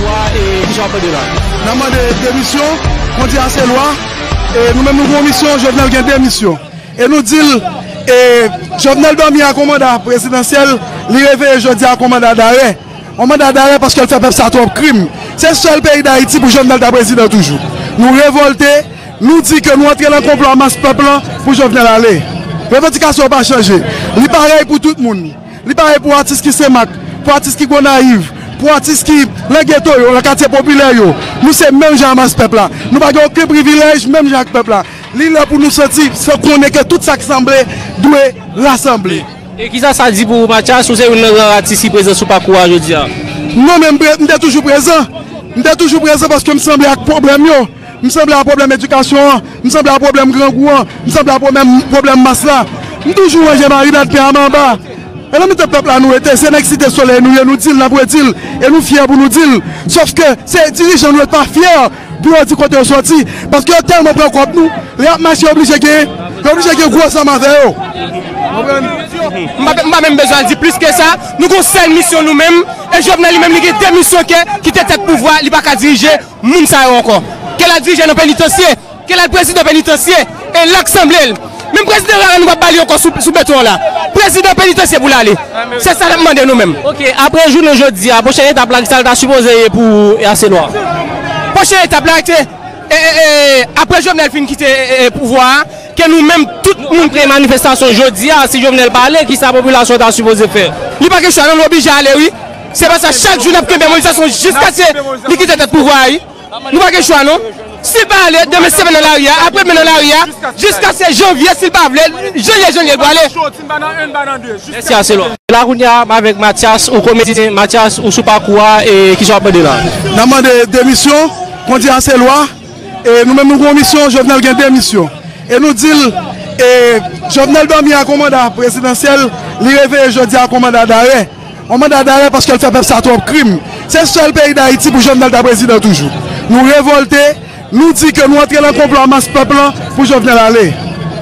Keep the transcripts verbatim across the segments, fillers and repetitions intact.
Wa, e, ki jan w ap mande la? N ap mande demisyon, kondi a se lwa. E nou menm nou gen yon misyon, Jovenel gen de misyon. E nou di l, e, Jovenel dòmi ak yon manda prezidansyèl, li reveye jodi a ak yon manda darè. Yon manda darè paske l fè pèp sa twòp krim. Se sèl peyi Dayiti pou Jovenel ta prezidan toujou. Nou revòlte, nou di ke nou antre nan konplo a mas pèp lan pou Jovenel ale. Revandikasyon yo pa chanje. Li parèy pou tout moun. Li parèy pou atis ki Senmak, pou atis ki Gonayiv, pou atis ki nan geto yo, nan katye popilè yo. Nou se menm jan a mas pèp la. Nou pa gen okenn privilèj menm jan ak pèp la. Li lè pou nou santi, sa konnen ke tout sa k sanble dwe rasanble. E kisa sa di pou ou, Mathias? Ou se youn nan gran atis ki prezan sou pakou a jodi a. Non, men m pre-, m te toujou prezan. M te toujou prezan paske m sanble ak pwoblèm yo. M sanble a pwoblèm edikasyon an, m sanble a pwoblèm grangou an, m sanble a pwoblèm, pwoblèm mas la. M toujou ranje marinad pen an m anba. E nan mitan pèp la nou rete, se nèg Site Solèy nou ye, nou di l, n ap redi l, e nou fyè pou nou di l. Sòf ke se dirijan nou yo pa fyè pou yo di kote yo sòti, paske yo tèlman pran kòb nou, lè y ap mache yo oblije gen, yo oblije gen gwo zam avè yo. Konprann? M pa, m pa menm bezwen al di plis ke sa, nou gon sèl misyon nou menm, e Jovenel li menm li gen de misyon ke kite tèt pouvwa, li pa ka dirije moun sa yo ankò. Ke l al dirije nan penitansye, ke l al prezidan penitansye, e l ak sanble l. Menm prezidan rara nou p ap ba li ankò sou, sou beton an la. Prezidan penitansye pou l ale. Se sa n ap mande nou menm. Ok, apre jounen jodi a, pwochèn etap la, ki sa l ta sipoze ye pou Aselwa? Pwochèn etap la, se, e, e, e, apre Jovenel fin kite, e, e, pouvwa a, ke nou menm, tout moun ki gen manifestasyon jodi a, si Jovenel pa ale, ki sa popilasyon ta sipoze fè? Li pa gen chwa non, li oblije ale wi. Se pa sa, chak jou n ap kenbe mobilizasyon jiskaske li kite tèt pouvwa a wi. Nou pa gen chwa non. Si l pa ale, demen se men nan lari a, apre demen nan lari a, jiskaske janvye, si l pa vle, jan l ye, jan l ye, l pwale. Mèsi Aselwa. La kounye a, m avèk Mathias, ou komedyen, Mathias, ou sou pakou a, e ki sa w ap mande la? N ap mande demisyon, kondi Aselwa, e nou menm nou gen yon misyon, Jovenel gen de misyon. E nou di l, e, Jovenel dòmi ak yon manda prezidansyèl, li reveye jodi a ak yon manda darè. Yon manda darè paske l fè pèp sa twòp krim. Se sèl peyi Dayiti pou Jovenel ta prezidan toujou. Nou revòlte, nou di ke nou antre nan konplo a mas pèp lan pou Jovenel ale.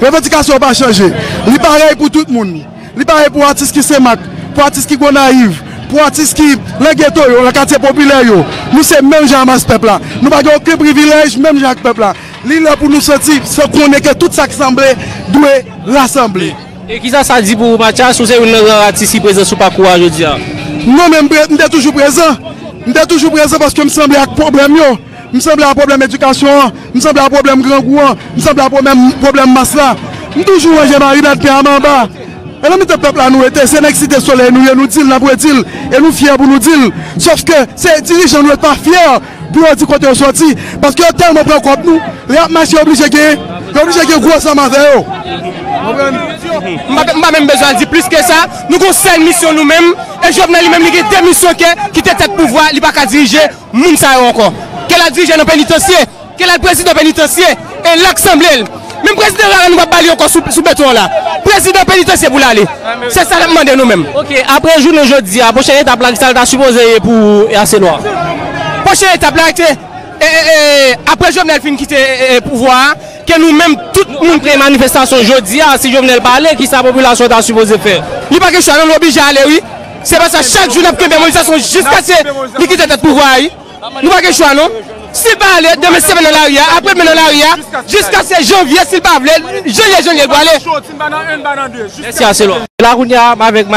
Revandikasyon yo pa chanje. Li parèy pou tout moun. Li parèy pou atis ki Senmak, pou atis ki Gonayiv, pou atis ki nan geto yo, nan katye popilè yo. Nou se menm jan a mas pèp la. Nou pa gen okenn privilèj menm jan ak pèp la. Li lè pou nou santi, sa konnen ke tout sa k sanble dwe rasanble. E kisa sa di pou ou, Mathias? Ou se youn nan gran atis ki prezan sou pakou a jodi a. Non, men m pre-, m te toujou prezan. M te toujou prezan paske m sanble ak pwoblèm yo. M sanble a pwoblèm edikasyon an. M sanble a pwoblèm grangou an. M sanble a pwoblèm, pwoblèm mas la. M toujou ranje marinad pen an m anba. E nan mitan pèp la nou rete. Se nèg Site Solèy nou ye, nou di l, n ap redi l. E nou fyè pou nou di l. Sòf ke se dirijan nou yo pa fyè pou yo di kote yo sòti. Paske yo tèlman pran kòb nou, lè y ap mache, yo oblije gen, yo oblije gen gwo zam avè yo. Konprann? M pa, m pa menm bezwen al di plis ke sa. Nou gon sèl misyon nou menm. E Jovenel li menm, li gen de misyon ke kite tèt pouvwa, li pa ka dirije moun sa yo ankò. Ke l al dirije nan penitansye, ke l al prezidan penitansye, e l ak sanble l. Menm prezidan rara nou p ap ba li ankò sou, sou beton an la. Prezidan penitansye pou l ale. Se sa n ap mande nou menm. Ok, apre jounen jodi a, pwochèn etap la, ki sa l ta sipoze ye pou Aselwa? Pwochèn etap la, se, e, e, e, apre Jovenel fin kite, e, e, pouvwa a, ke nou menm, tout moun ki gen manifestasyon jodi a, si Jovenel pa ale, ki sa popilasyon ta sipoze fè? Li pa gen chwa non, li oblije ale wi. Se pa sa, chak jou n ap kenbe mobilizasyon jiskaske li kite tèt pouvwa a wi. Nou pa gen chwa non. Si l pa ale, demen se men nan lari a, apre demen nan lari a, jiskaske janvye, si l pa vle, jan l ye, jan l ye, l pwale. Mèsi Aselwa. La kounye a, m avèk